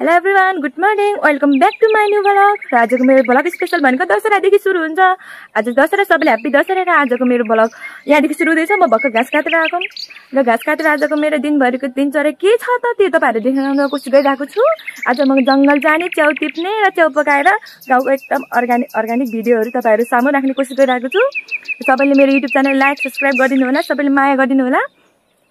Hello everyone, good morning, welcome back to my new blog. र आजको मेरो blog special भनेको दशहरादेखि सुरु हुन्छ। आज दशहरा, सबैले ह्याप्पी दशहरा। र आजको मेरो ब्लग यहाँदेखि सुरु हुँदैछ। म भर्खर घाँस काटेर आएको र घाँस काटेर आजको मेरो दिनभरिको दिनचर्या के छ त त्यो तपाईँहरू देखाउन कोसिस गरिरहेको छु। आज म जङ्गल जाने, च्याउ टिप्ने र च्याउ पकाएर गाउँको एकदम अर्ग्यानिक भिडियोहरू तपाईँहरू सामु राख्ने कोसिस गरिरहेको छु। सबैले मेरो युट्युब च्यानल लाइक सब्सक्राइब गरिदिनु होला, सबैले माया गरिदिनु होला।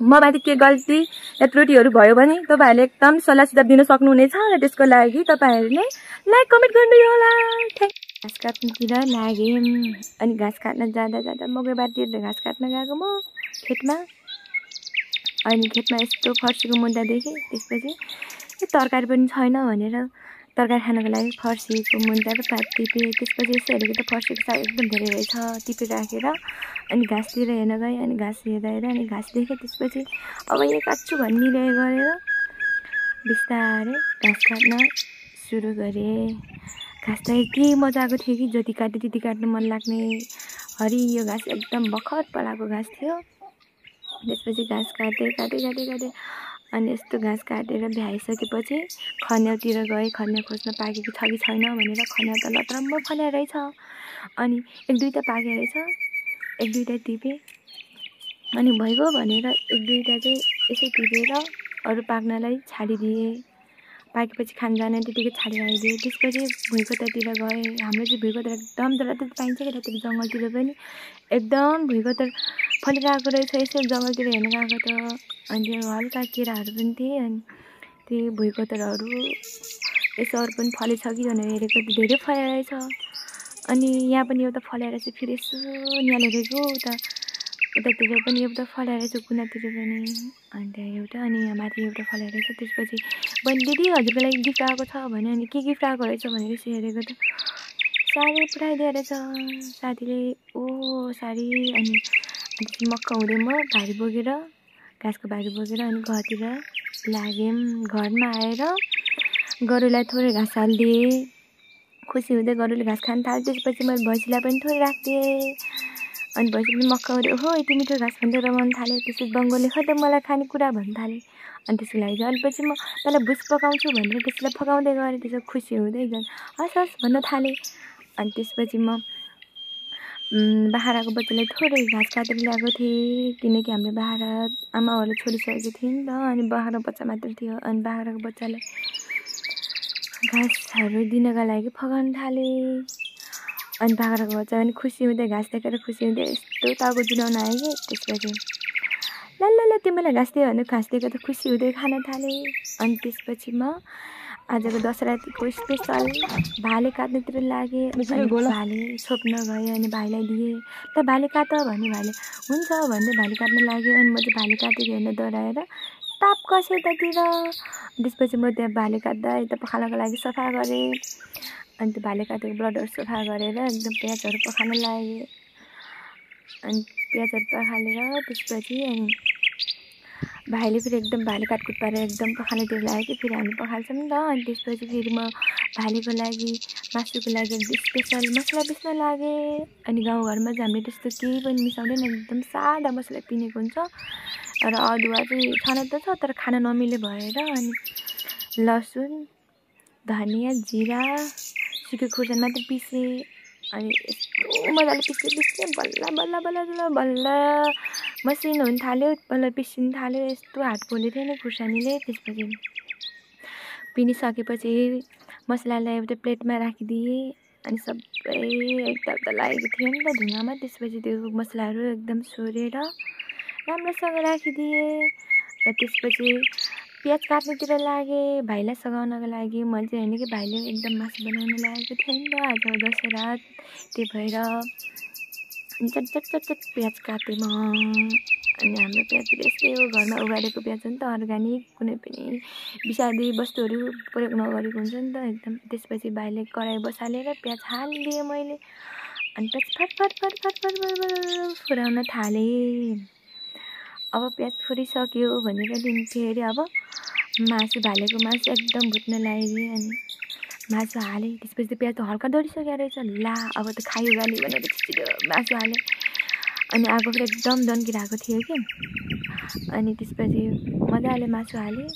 मबाट के गल्ती या त्रुटिहरू भयो भने तपाईहरूले एकदम सल्लाह सुझाव दिन सक्नुहुनेछ र त्यसको लागि तपाईहरूले लाइक कमेन्ट गर्नु होला। घाँस काट्नुतिर लाग्यौँ अनि घाँस काट्न जाँदा मकैबारतिर घाँस काट्न गएको म खेतमा। अनि खेतमा यस्तो फर्सीको मुन्टा देखेँ। त्यसपछि तरकारी पनि छैन भनेर तरकारी खानको लागि फर्सीको मुन्टा र पात टिपेँ। त्यसपछि यसो हेरेको त फर्सीको साग एकदम धेरै रहेछ, टिपेर राखेर अनि घाँसतिर हेर्न गएँ। अनि घाँस हेरेर अनि घाँस देखेँ। त्यसपछि अब यो काट्छु भनिरहे गरेर बिस्तारै घाँस काट्न सुरु गरेँ। घाँस त यति मजाको थियो कि जति काट्यो त्यति काट्नु मन लाग्ने हरियो घाँस, एकदम भर्खर पलाएको घाँस थियो। त्यसपछि घाँस काटेँ अनि यस्तो घाँस काटेर भ्याइसकेपछि खन्याउतिर गएँ। खन्या खोज्न पाकेको छ कि छैन भनेर। खन्या त लत्रम्म खन्या रहेछ अनि एक दुईवटा पाके रहेछ, एक दुईवटा टिपेँ अनि भइगयो भनेर एक दुईवटा चाहिँ यसै टिपेर अरू पाक्नलाई छाडिदिएँ। पाकेपछि खान जाने त्यतिकै छाडेर आइदिएँ। त्यसपछि भुइँकोटातिर गएँ। हाम्रो चाहिँ भुइँकोटा एकदम जताततै पाइन्छ क्या, त्यति जङ्गलतिर पनि एकदम भुइँकोटा फलिरहेको रहेछ। यसो जङ्गलतिर हेर्न गएको त अनि त्यो हल्का केराहरू पनि थिए। अनि त्यो भुइँकोटाहरू यसो अरू पनि फलेछ कि भनेर हेरेको त धेरै फलेको रहेछ। अनि यहाँ पनि एउटा फलेको रहेछ, फेरि यसो निहालेको उतातिर पनि एउटा फलेको रहेछ, कुनातिर पनि अन्त एउटा अनि यहाँ माथि एउटा फलेको रहेछ। त्यसपछि बहिनी दिदी हजुरको लागि गिफ्ट आएको छ भने अनि के गिफ्ट आएको रहेछ भनेर यसो हेरेको त साडी पुऱ्याइदिएको रहेछ साथीले। साडी अनि मक्क हुँदै म भारी बोकेर घाँसको भारी बोकेर अनि घरतिर लाग्यौँ। घरमा आएर गरुलाई थोरै घाँस हालिदिएँ। खुसी हुँदै गरुले घाँस खान थाल्यो। त्यसपछि मैले भैँसीलाई पनि थोरै राखिदिएँ अनि भैँसी पनि मक्क हुँदै ओहो यति मिठो घाँस भन्दै रमाउनु थाल्यो। त्यसपछि बङ्गोले खै त मलाई खानेकुरा भन्नु थाल्यो। अनि त्यसको लागि चाहिँ अलिपछि म तँलाई भुस पकाउँछु भनेर त्यसलाई पकाउँदै गएँ। त्यसो खुसी हुँदै झन् हस् हस् भन्न थालेँ। अनि त्यसपछि म बाख्राको बच्चालाई थोरै घाँस काटेर ल्याएको थिएँ, किनकि हाम्रो बाख्रा आमाहरूले छोडिसकेको थियो नि त। अनि बाख्राको बच्चा मात्र थियो। अनि बाख्राको बच्चालाई घाँसहरू दिनका लागि फकाउन थालेँ। अनि बाख्राको बच्चा पनि खुसी हुँदै घाँस देखेर खुसी हुँदै यस्तो टाउको जुलाउन आयो कि त्यसपछि ल तिमीलाई घाँस दियो भने घाँस दिएको त खुसी हुँदै खान थालेँ। अनि त्यसपछि म आजको दशहराको स्पेसल भाले काट्नेतिर लागेँ। भाले छोप्न गएँ अनि भाइलाई दिएँ। त भाले काट भने भाइले हुन्छ भन्दै भाले काट्न लाग्यो। अनि म चाहिँ भाले काटेको हेर्न डराएर ताप कसेँ यतातिर। त्यसपछि म त्यहाँ भाले काट्दा यता पखाल्नको लागि सफा गरेँ। अनि त्यो भाले काटेको ब्लडहरू सफा गरेर एकदम प्याजहरू पखाल्न लाग्यो। अनि प्याजहरू पखालेर त्यसपछि अनि भाइले फेरि एकदम भाले काटकुट पारेर एकदम पखाल्नेतिर लाग्यो कि फेरि हामी पखाल्छौँ नि त। अनि त्यसपछि फेरि म भालेको लागि मासुको लागि स्पेसल मसला पिस्न लागेँ। अनि गाउँघरमा चाहिँ हामीले त्यस्तो केही पनि मिसाउँदैन, एकदम सादा मसला पिनेको हुन्छ। र अदुवा चाहिँ छन त छ तर खान नमिले भएर अनि लसुन धनियाँ जिरा सुकेको खुर्सानी मात्रै पिसेँ। अनि यस्तो मजाले पिसेँ बल्ल मसिनो हुन थाल्यो, बल्ल पिसिन थाल्यो। यस्तो हात पोल्यो थियो नि खुर्सानीले। त्यसपछि पिनिसकेपछि मसलालाई एउटा प्लेटमा राखिदिएँ। अनि सबै एकताल लागेको थियो नि त धुँगामा। त्यसपछि त्यो मसलाहरू एकदम सोरेर राम्रोसँग राखिदिएँ। र त्यसपछि प्याज काट्नेतिर लागेँ भाइलाई सघाउनको लागि। म चाहिँ होइन कि भाइले एकदम मासु बनाउनु लागेको थियो नि त आज दशहरा, त्यही भएर चट प्याज काटेँ म। अनि हाम्रो प्याज यस्तै हो, घरमा उगाडेको प्याज हो नि त, अर्ग्यानिक, कुनै पनि विषादी वस्तुहरू प्रयोग नगरेको हुन्छ नि त एकदम। त्यसपछि भाइले कराई बसालेर प्याज हालिदिएँ मैले। अनि प्याज फट फुराउन थालेँ। अब प्याज फुरिसक्यो भनेर फेरि अब मासु भालेको मासु एकदम भुट्न लाग्यो। अनि मासु हालेँ। त्यसपछि त प्याज त हल्का डढिसकेको रहेछ। ला अब त खायो गाली भनेर छिटो मासु हालेँ। अनि आगो पनि एकदम दन्किरहेको थियो कि। अनि त्यसपछि मजाले मासु हालेँ।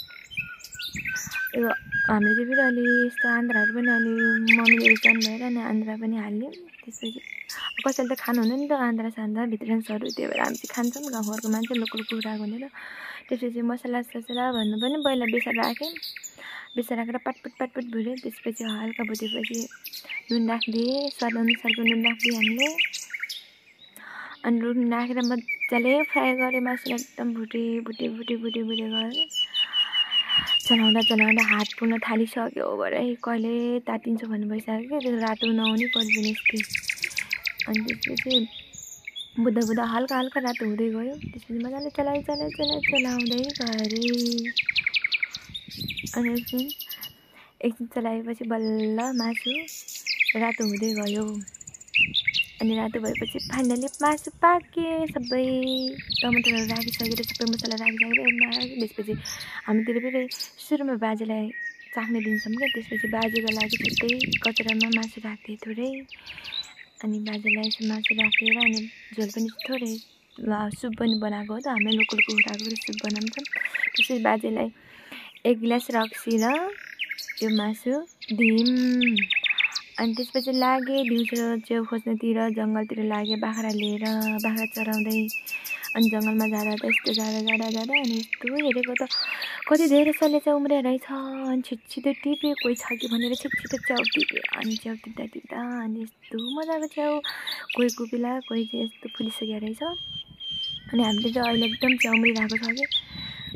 यो हाम्रो चाहिँ फेरि अलि यस्तो आन्द्राहरू पनि अलि मम्मीले रुचाउनु भएर अनि आन्द्रा पनि हाल्यौँ। त्यसपछि कसैले त खानु हुँदैन नि त आन्द्रा सान्द्रा भित्रन्सहरू, त्यही भएर हामी चाहिँ खान्छौँ गाउँघरको मान्छे लोकल कुखुरा भनेर। त्यसपछि मसला ससला भन्नु पनि पहिला बेसार राखेँ, बेसार राखेर पाटपुट भुल्यो। त्यसपछि हल्का भुटेपछि नुन राखिदिएँ, स्वादअनुसारको नुन राखिदिएँ हामीले। अनि नुन राखेर मजाले फ्राई गरेँ मासुलाई, एकदम भुटे गरेँ। चलाउँदा हात पुग्न थालिसक्यो भरे कहिले तातिन्छ भन्ने भइसक्यो। त्यो रातो नहुने कहिले यस्तै। अनि त्यसपछि बुद्ध हल्का रातो हुँदै गयो। त्यसपछि मजाले चलाउँदै गएँ। अनि एकछिन चलाएपछि बल्ल मासु रातो हुँदै गयो। अनि रातो भएपछि फाइनली मासु पाके। सबै टमाटरहरू राखिसकेर सबै मसला राखिसकेर त्यसपछि हामीतिर फेरि सुरुमा बाजेलाई चाख्ने दिन्छौँ क्या। त्यसपछि बाजेको लागि छुट्टै कचरामा मासु राख्थेँ थोरै। अनि बाजेलाई मासु राखेर अनि झोल पनि थोरै सुप पनि बनाएको हो त, हामी लोकल कुखुराको सुप बनाउँछौँ। त्यसपछि बाजेलाई 1 गिलास रक्सी र यो मासु दियौँ। अनि त्यसपछि लागे दिउँसो च्याउ खोज्नतिर जङ्गलतिर लागे बाख्रा लिएर, बाख्रा चराउँदै। अनि जङ्गलमा जाँदा त यस्तो जाँदा अनि यस्तो हेरेको त कति धेरै सले चाहिँ उम्रिया रहेछ। अनि छिटो टिप्यो, कोही छ कि भनेर छिटो च्याउ टिप्यो। अनि च्याउ टिप्दा अनि यस्तो मजाको च्याउ, कोही कुपिला कोही चाहिँ यस्तो फुलिसकेको रहेछ। अनि हामीले चाहिँ अहिले एकदम च्याउ उम्रिरहेको छ कि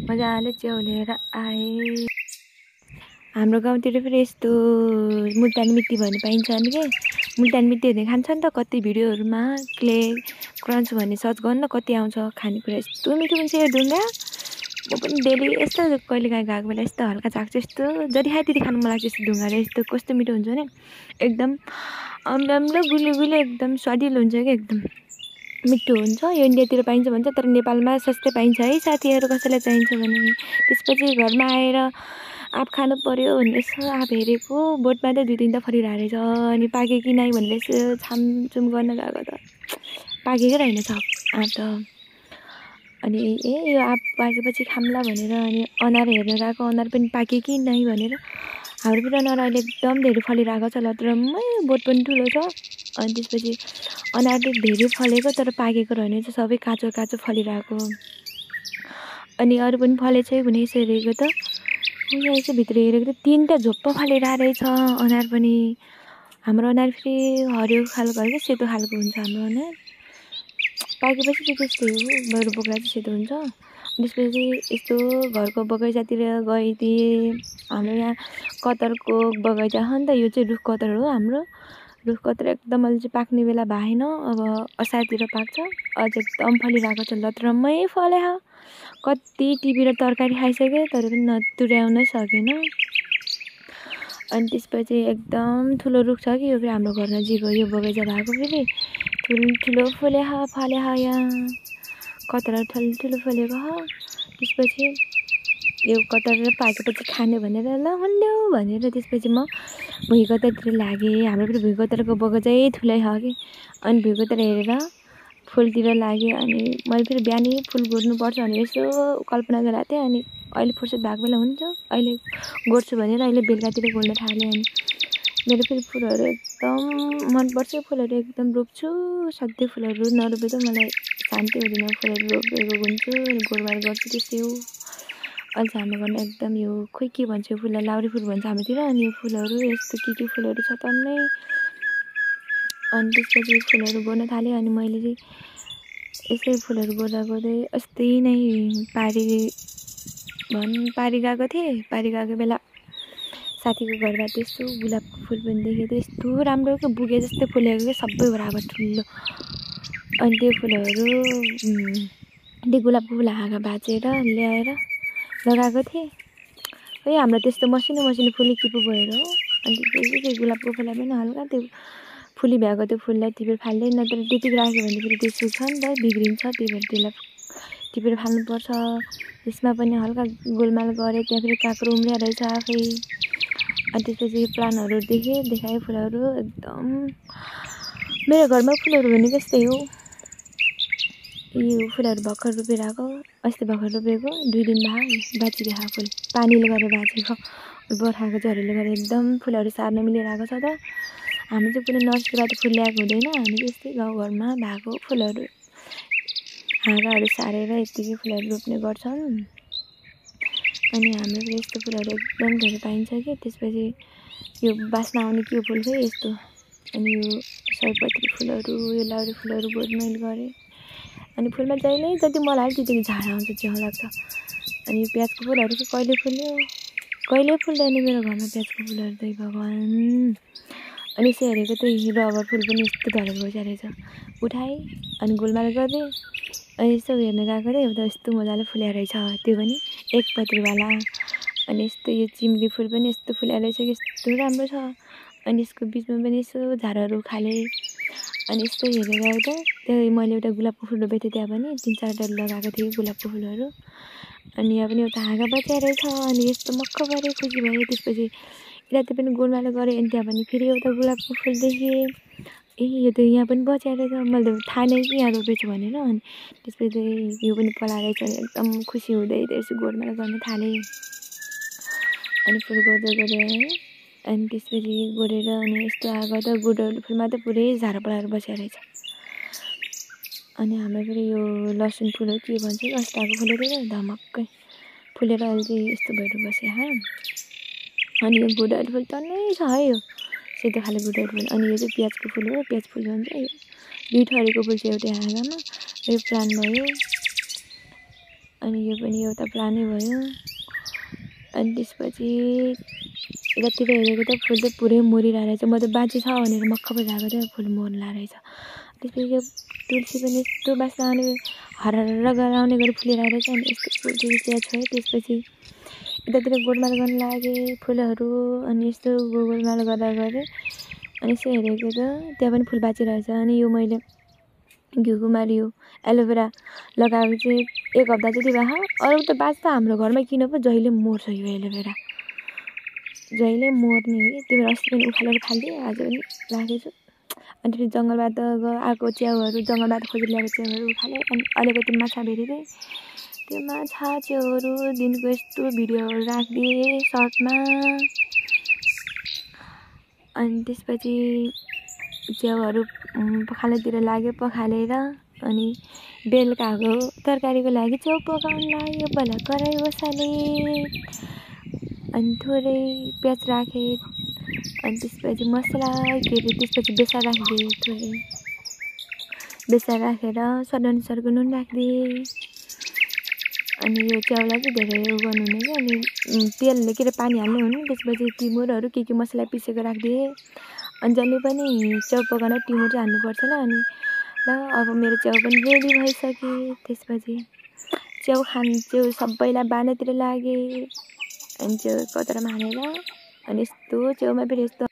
मजाले च्याउ लिएर आएँ। हाम्रो गाउँतिर फेरि यस्तो मुल्तानी मिट्टी भन्ने पाइन्छ नि के। मुल्तानी मिट्टीहरू खान्छ नि त कति भिडियोहरूमा, क्ले क्रन्च भन्ने सर्च गर्नु न कति आउँछ खानेकुरा। यस्तो मिठो हुन्छ यो ढुङ्गा। म पनि डेली यस्तो कहिले काहीँ गएको बेला यस्तो हल्का चाख्छु। यस्तो जति खाएँ त्यति खानु मन लाग्छ यस्तो ढुङ्गाले। यस्तो कस्तो मिठो हुन्छ नि, एकदम राम्रो गुलियो एकदम स्वादिलो हुन्छ कि एकदम मिठो हुन्छ। यो इन्डियातिर पाइन्छ भन्छ तर नेपालमा सस्तै पाइन्छ है साथीहरू, कसैलाई चाहिन्छ भने। त्यसपछि घरमा आएर आँप खानु पर्यो भनेर यसो आँप हेरेको, बोटमा त 2-3 त फलिरहेको रहेछ। अनि पाके कि नै भनेर यसो छामछुम गर्न गएको त पाकेकै रहेनछ आँप त। अनि यो आँप पाकेपछि खाम्ला भनेर अनि अनार हेर्न गएको, अनार पनि पाके कि नै भनेर। हाम्रो पनि अनार अहिले एकदम धेरै फलिरहेको छ, लत्रमै बोट पनि ठुलो छ। अनि त्यसपछि अनार चाहिँ धेरै फलेको तर पाकेको रहेनछ, सबै काँचो फलिरहेको। अनि अरू पनि फलेछ भने यसो हेरेको त यहाँ यसो भित्र हेरेको त 3टा झोप्पा फलिरहेको रहेछ अनार पनि। हाम्रो अनार फेरि हरियो खालको होइन, सेतो खालको हुन्छ हाम्रो अनार। पाकेपछि चाहिँ त्यस्तै हो, बरु बोक्रा चाहिँ सेतो हुन्छ। त्यसपछि यस्तो घरको बगैँचातिर गइदिएँ। हाम्रो यहाँ कतरको बगैँचा हो नि त, यो चाहिँ रुख कतर हो हाम्रो। रुख कतर एकदम अलि चाहिँ पाक्ने बेला भएन, अब असारतिर पाक्छ। अझ एकदम फलिरहेको छ, लत्रमै फल्यो। कति टिपेर तरकारी खाइसक्यो तर पनि नतुर्याउन सकेन। अनि त्यसपछि एकदम ठुलो रुख छ कि यो फेरि हाम्रो घर नजिक हो यो बगैँचा भएको। फेरि ठुलो फल्यो यहाँ कतरा ठुलो फलेको हो। त्यसपछि यो कतर पाकेपछि खाने भनेर ल हुन्ड्यो भनेर त्यसपछि म भुइँकतरतिर लागेँ। हाम्रो फेरि भुइँकतरको बगैँचै ठुलै हो कि। अनि भुइँकतर हेरेर फुलतिर लागेँ। अनि मैले फेरि बिहानै फुल गोड्नुपर्छ भनेर यसो कल्पना गरेको थिएँ। अनि अहिले फुर्सद भएको बेला हुन्छ अहिले गोड्छु भनेर अहिले बेलुकातिर गोड्न थालेँ। अनि मेरो फेरि फुलहरू एकदम मनपर्छ, फुलहरू एकदम रोप्छु। सधैँ फुलहरू नरोपे त मलाई शान्ति हुँदैन, फुलहरू रोपेको हुन्छु गोडबाड गर्छु त्यस्तै हो। अहिले चाहिँ हाम्रो घरमा एकदम यो खोइ के भन्छ यो फुललाई, लाउरी फुल भन्छ हाम्रोतिर। अनि यो फुलहरू यस्तो के फुलहरू छ टन्नै। अनि त्यसपछि फुलहरू गोड्न थालेँ। अनि मैले चाहिँ यसै फुलहरू गोड्दै अस्ति नै पारी गएको थिएँ। पारी गएको बेला साथीको घरमा त्यस्तो गुलाबको फुल पनि देखेँ, त्यस्तो राम्रो कि बुके जस्तै फुलेको कि सबै बराबर ठुलो। अनि त्यो फुलहरू त्यो गुलाबको फुल हाँगा भाँचेर ल्याएर लगाएको थिएँ। खोइ हाम्रो त्यस्तो मसिनो फुली के पो भएर हो। अनि त्यो गुलाबको फुललाई पनि हल्का त्यो फुली भ्याएको त्यो फुललाई टिपेर फाल्दै, नत्र त्यतिको राख्यो भने फेरि त्यो सुक्छ नि त बिग्रिन्छ। त्यही भएर त्यसलाई टिपेर फाल्नुपर्छ। त्यसमा पनि हल्का गोलमाल गरेँ, त्यहाँ फेरि काँक्रो उम्रिया रहेछ आफै। अनि त्यसपछि प्लान्टहरू देखाएँ फुलहरू एकदम। मेरो घरमा फुलहरू भनेको यस्तै हो। यो फुलहरू भर्खर रोपेर आएको, अस्ति भर्खर रोपेको 2 दिन भयो बाँचिरहेको फुल पानीले गरेर बाँचेको। बर्खाको झरीले गर्दा एकदम फुलहरू सार्न मिलिरहेको छ त। हामी चाहिँ कुनै नर्सरीबाट फुल ल्याएको हुँदैन, हामी यस्तै गाउँघरमा भएको फुलहरू हाँगाहरू सारेर यत्तिकै फुलहरू रोप्ने गर्छौँ। अनि हाम्रो यस्तो फुलहरू एकदम धेरै पाइन्छ कि। त्यसपछि यो बास्ना आउने के फुल चाहिँ यस्तो, अनि यो सयपत्री फुलहरू, यो लाउरी फुलहरू बहुत मैले गरेँ। अनि फुलमा जहिले जति मल हाल्यो त्यतिकै झार आउँछ, च्याउ लाग्छ। अनि यो प्याजको फुलहरू चाहिँ कहिले फुल्यो, कहिले फुल्दैन मेरो घरमा प्याजको फुलहरू चाहिँ भगवान्। अनि यसो हेरेको त्यही रबर फुल पनि यस्तो झरेको बसेको रहेछ, उठाएँ अनि गोलमाल गरिदिएँ। अनि यस्तो हेर्न गएको थिएँ, एउटा यस्तो मजाले फुलेको रहेछ, त्यो पनि एक पत्रीवाला। अनि यस्तो यो चिम्ली फुल पनि यस्तो फुलेको रहेछ कि यस्तो राम्रो छ। अनि यसको बिचमा पनि यसो झारहरू उखालेँ। अनि यस्तो हेरेर एउटा त्यही मैले एउटा गुलाबको फुल रोपेको थिएँ, त्यहाँ पनि 3-4 लगाएको थिएँ गुलाबको फुलहरू। अनि यहाँ पनि एउटा हाँगा बसेको रहेछ। अनि यस्तो मक्क परेँ, खुसी भएँ। त्यसपछि यता पनि गोलमालो गरेँ। अनि त्यहाँ पनि फेरि एउटा गुलाबको फुल देखेँ, ए यो त यहाँ पनि बसेको रहेछ, मैले त थाहा नै कि यहाँ रोपेछु भनेर। अनि त्यसपछि यो पनि पलाएर रहेछ, अनि एकदम खुसी हुँदै त्यसो गोलमालो गर्न थालेँ। अनि फुल गोड्दै गोडेँ, अनि त्यसपछि गोडेर अनि यस्तो आएको त गोडहरू फुलमा त पुरै झार पलाएर बसेको रहेछ। अनि हाम्रो फेरि यो लसुन फुल हो के भन्छ, अस्ताको फुलेर धमक्कै फुलेर अहिले चाहिँ यस्तो भएर बस्यो। अनि यो गुडहरू फुल टन्नै छ है, यो सेतो खाले गुडहरू फुल। अनि यो चाहिँ प्याजको फुल हो, प्याज फुल भन्छ यो। 2 थरीको फुल चाहिँ एउटै हाँगामा, यो प्लान भयो। अनि यो पनि एउटा प्लानै भयो। अनि त्यसपछि यतातिर हेरेको त फुल त पुरै मरिरहेको रहेछ। म त बाँची छ भनेर मक्क बजाएको थियो, फुल मर्ला रहेछ। त्यसपछि यो तुलसी पनि यस्तो बास्ना आउने हरर गराउने गरी फुलिरहेको रहेछ। अनि यस्तो फुल चाहिँ त्यहाँ छोएँ। त्यसपछि यतातिर गोलमाल गर्न लागेँ फुलहरू। अनि यस्तो गोलमाल गर्दा गरेँ। अनि यसो हेरेको त त्यहाँ पनि फुल बाँचिरहेछ। अनि यो मैले घिउकुमारी यो एलोभेरा लगाएको चाहिँ 1 हप्ता जति भयो। अरू त बाँच्छ हाम्रो घरमा, किन पो जहिले मर्छ यो एलोभेरा, जहिले मर्ने हो कि। त्यही भएर अस्ति पनि उखालेर फालिदिएँ, आज पनि राखेको छु। अनि फेरि जङ्गलबाट आएको च्याउहरू, जङ्गलबाट खोजेर ल्याएको च्याउहरू उखालेँ। अनि अलिकति माछा भेटिदिएँ, त्यो माछा च्याउहरू दिनको यस्तो भिडियोहरू राखिदिएँ सर्टमा। अनि त्यसपछि च्याउहरू पखालातिर लाग्यो, पखालेर अनि बेलुकाको तरकारीको लागि च्याउ पकाउन लाग्यो बल्ल कराई बसाले। अनि थोरै प्याज राखेँ। अनि त्यसपछि मसला के अरे त्यसपछि बेसार राखिदिएँ, थोरै बेसार राखेर स्वादअनुसारको नुन राखिदिएँ। अनि यो च्याउलाई चाहिँ धेरै उयो गर्नु हुने क्या। अनि तेलले के अरे पानी हाल्ने हुने। त्यसपछि टिमुरहरू के मसला पिसेको राखिदिएँ। अनि जहिले पनि च्याउ पकाउन टिमुर चाहिँ हाल्नुपर्छ ल। अनि ल अब मेरो च्याउ पनि रेडी भइसक्यो। त्यसपछि च्याउ सबैलाई बाँड्नेतिर लागेँ। अनि च्याउ कतरमा हालेर अनि यस्तो च्याउमा फेरि यस्तो।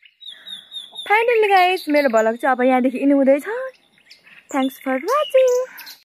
फाइनली गाइस मेरो भ्लग चाहिँ अब यहाँदेखि इन हुँदैछ। Thanks for watching.